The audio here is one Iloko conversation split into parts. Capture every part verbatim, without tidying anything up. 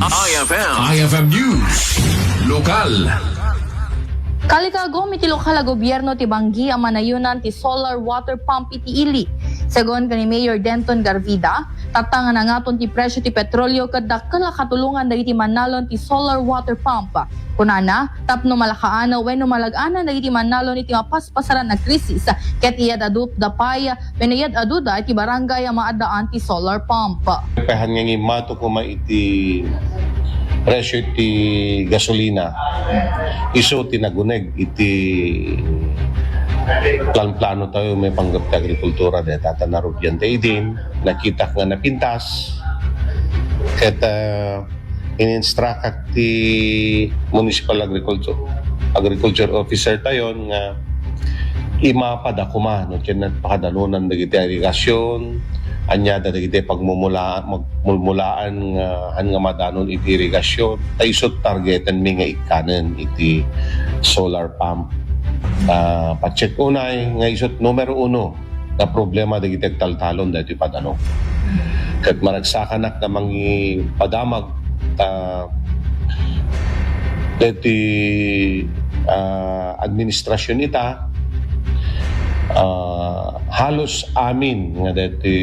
I F M. I F M News. Lokal. Kalikagum iti lokal a gobierno ti banggi a manayonan ti solar water pump iti ili. Segun ken ni Mayor Denton Garvida, tatta nga nangaton ti presyo ti petrolio ket dakkel a katulongan dagiti mannalon ti solar water pump. Kunana, tapno malakaano wenno malag-anan dagiti mannalon iti mapaspasaran a krisis ket iyad-adupda pay wenno iyad-aduda iti barangay a maaddaan ti solar pump. Pehan nga ngimmato koma iti presyo ti gasolina, isu ti naguneg iti plan-plano tayo may panggap ti agrikultura deta ta narugian tayo idin, nakitak nga napintas, ket, ah, in-instruct ti municipal agriculture, agriculture officer tayon nga imapada koma no ken nagpakadanunan dagiti irigasyon, ania da dagiti pagmumula-, magmulmulaan nga han nga madanon iti irigasyon. Ta isut targeten mi nga ikkanen iti solar pump. Ah, patsit unay nga isut numero uno nga problema dagiti agtaltalon daytoy padano. Ket maragsakanak nga mangipadamag ta daytoy, ah, administrasyon ita, ah, halos amin nga daytoy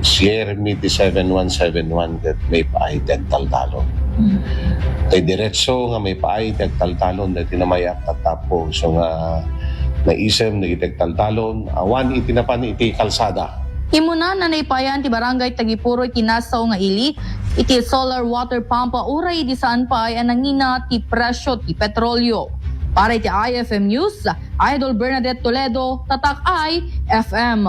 siermi ti seven one seven one ket maipaay ti agtaltalon. Tay diretso nga maipaay ti agtaltalon daytoy namayat a tapo. So nga naisem dagiti agtaltalon, awan iti napan iti kalsada. Immuna, naipayan ti Barangay Tagipuro iti nasao nga ili iti solar water pump uray idi saan pay a nangina ti presyo ti petrolio. Para iti I F M News, Idol Bernadette Toledo, Tatak I F M.